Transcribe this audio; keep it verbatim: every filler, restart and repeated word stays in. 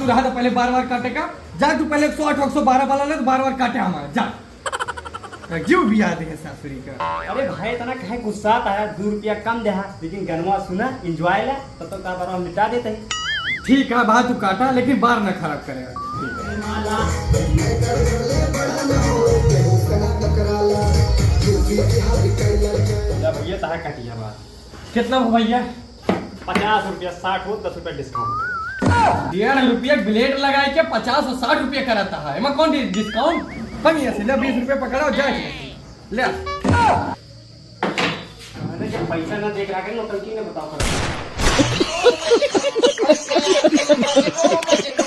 रहा था पहले बार बार काटे का। जा तू पहले एक सौ आठ, एक सौ बारह वाला ले, तो बार बार काटे हमारा। जा। जीव भी याद है सासुरी का। अरे भाई, इतना काहे गुस्सात है? दू रुपया कम देहा, लेकिन गनवा सुना, enjoy ला, तब तो का बार हम निपटा देते हैं। ठीक है, बात तू काटा, लेकिन बार ना खराब करेगा। ठीक है। या भैया, तहा कटिया बात। कितना हो भैया? पचास रुपया साठ हो, दस रुपया discount। डेढ़ रुपया blade लगाए के पचास और साठ रुपया कराता है, एमा कौन डि-, discount? कम ही ऐसे, ले बीस रुपया पकड़ा और जा। ले। अरे, जब पैसा ना देख रहा है, नौटंकी ना बताओ कर।